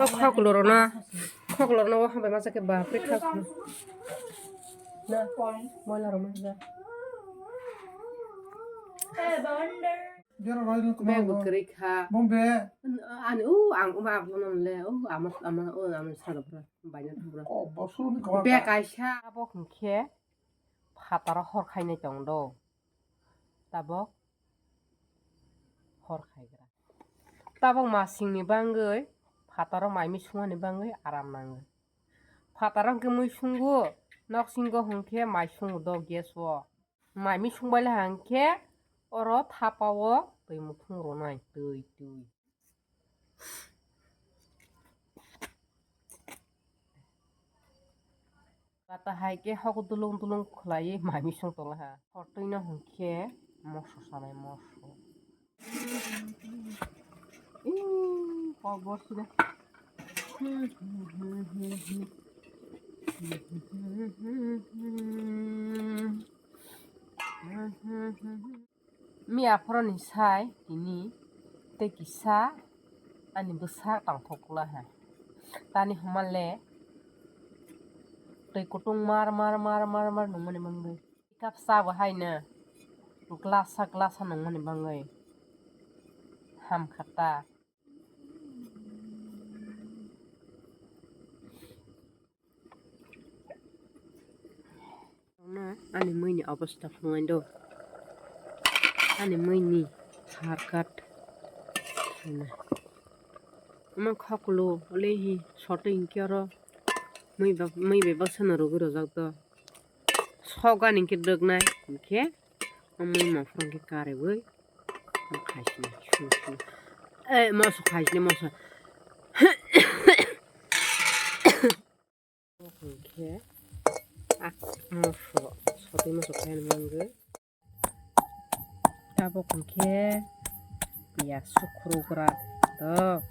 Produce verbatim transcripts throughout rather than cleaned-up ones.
O khoklo rwna, khoklo rwna o hambai masa khe bapre khaklo. Na, moila rwma da. Bag bo kwrwi kha. Ani o ang uma abono le o ama ama o ama salo bra baina thang bra. Bag kaisa abo hwnkhe phataro hor khainai tong do. Tabok hor khaigra. Tabok masingni bangwi phataro mai mi sungmani bangwi aram nango. Phataro hwnkhe mui sungo, nok singo hwnkhe mai sungo do gas o. Mai mi sungbaila hwnkhe oro thapa o twi muthung rwnai, twi, twi. Kata hai khe hok dulung dulung khwlaiwi mai misung tonglaha. Hotwi no hwnkhe moso sanai moso. Ih, kok bo sida. Miya phoroni sai tini tei kisa ani bwsa tongthok kwlaha. Tani hwnmale twi kutung mar mar mar mar mar nungmani bangwi. Cup cha bo haino glasa glasa nungmani bangwi hamkha ta. Ani mui ni obostha phunuknai do. Ani mui ni harkat. Omo khoklo, olehi sotwi hinkhe oro mui ba, mui bai baksa no rwgwi rwjak do. Sokgani hinkhe rwknai hinkhe, o mui mophrong khe kariwi. Khaisni, sung, sung. Eh, moso khaisni, moso. Hwnkhe, ah, moso, sotwi moso khaina mangwi. Tabok hwnkhe, ya, sukrugra, to.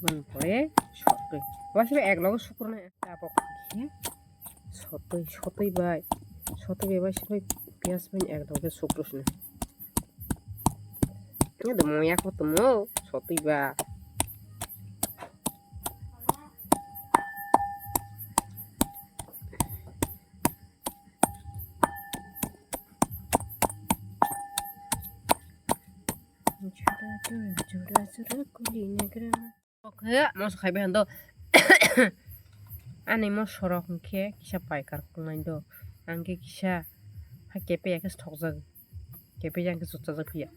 Boni pore, sotwi. Wasiba ek logo sukrunai. Tabok hwnkhe, sotwi, sotwi bai. Sotwi bai, wasiba piyaj bai ek loge sukru sini. Ini do moya ko tumo, sotwi ba. Chura chura chura chura kuli nagrana. Oke, moso khaibai hando. Ani moso rok hwnkhe kisa paikar kungnai do. Ang khe kisa ha kepe ya khe thokjak. Kepe ya khe chukchajak phiya.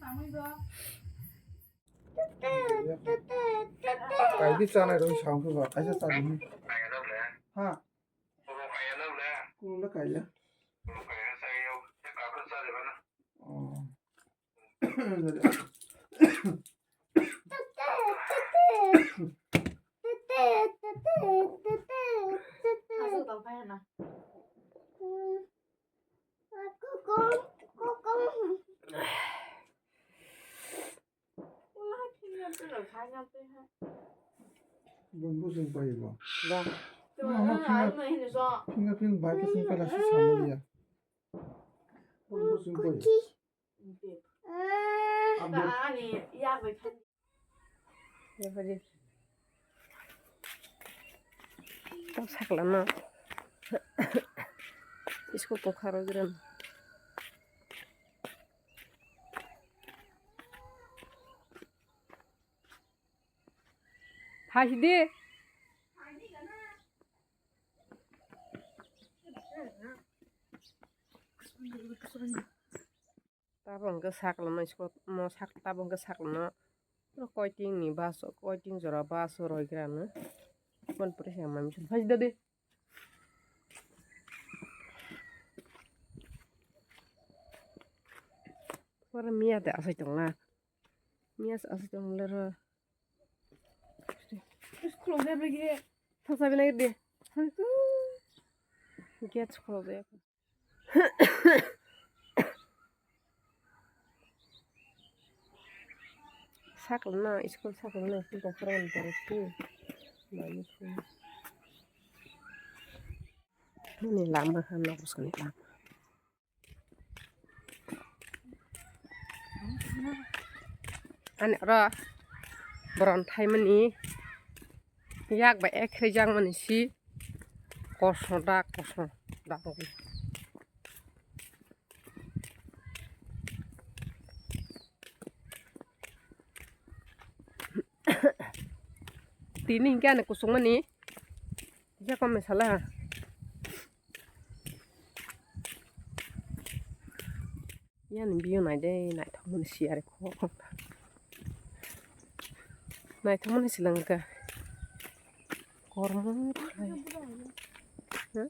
Kaidi chanai rw sangkhe ba, kaisa chadi. Ha. Kulo kaiya. Oh. Bumbu sing pai bo. Ba. Mama, finger, fingerprint bai ke sing pai la si sama dia. Bumbu sing pai. Ani yak bai phan. Tang sakla no. Isko kokha ro giran. Hai sidi. Tabok hwnkhe sakla no isko mo sak tabok hwnkhe sakla no koiting ni bus koiting jora bus roi gra no. Mon pore se mami sun phai dadi. Pore miya de asai tongla. Miya asai tongla ro. School de bigi. Thasa bina de. Gate school de. Sakla no school sakla no school tong phoro ni pore school. Mami school. Ani lama ha, nok bwskango lama. Ani oro boron thaimani yak bai ekhraijakmani si kosom da, kosom da. Tini hingke ani kusungmani. Kisa kom sala. Yang view nai de, naithok mani si are kho. Naithok mani si lang ka. Kormo khlai. Huh?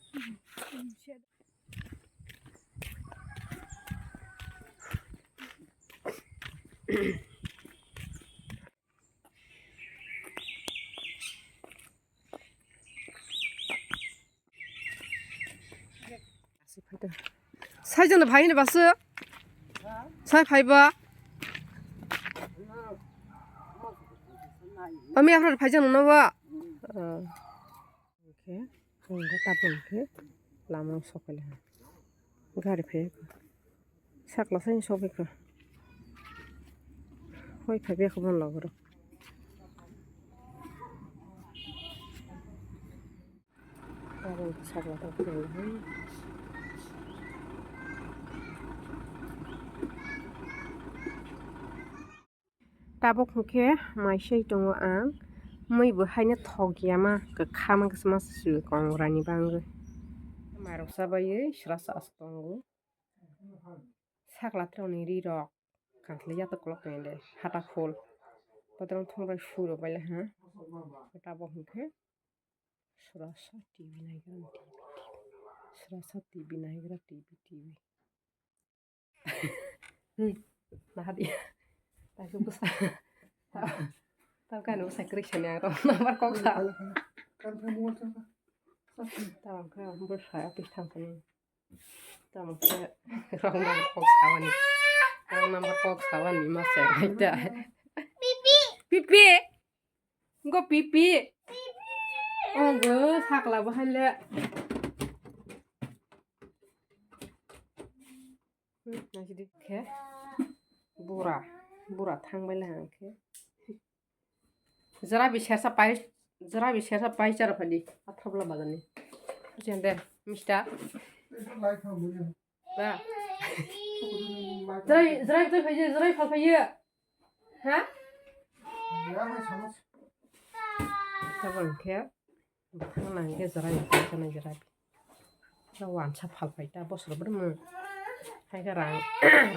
Sai jana phai ni basu. Sai phai ba. Ami afra phai jana na ba. Oke. Ang tabuk khe lama o sokphaikha. Gari phai kha. Sakla sai sokphaikha. Hoi phai bia khe bon logoro. Tabuk sakla tabuk khe. Tabuk hwnkhe mai sai tongo ang, mui bo haino thok ya ma, kwkha ma kisa ma swi kong rani bangwi. Mairok chabaiwi srasa aswk tongo. Sakla tongni ri rok kanthli yatok kolok tongde hata khul. Bodrong thongbai suro baile ha. Tabuk hwnkhe srasa T V naigra T V, srasa T V naigra T V, T V. Hmm. Nahadi. Tasu bwsa. Tam kanu bwsa kwrwi sani ang rong number kok sa. Tam khe bwsa office thang sani. Tam khe rong number kok sa wani. Rong number kok sa wani ma se. Pipi. Pipi. Go pipi. Ogo sakla bo haile. Hmm, naisidi khe bura, bura thangbai le hang khe. Jora bi sersa pai, jora bi sersa pai charo phali, athra bla bagani. Jende, mister. Ba. Jora, jora bi phai, jora bi phal phai. Ha? Tabang khe. Bwkhak nang khe jora ni phai chana jora bi. Wansa phal phai ta bosor bwrwng. Hai khe rang,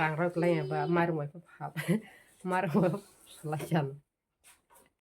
rang rok lai ba mar moi phal. Mar moi phal chana.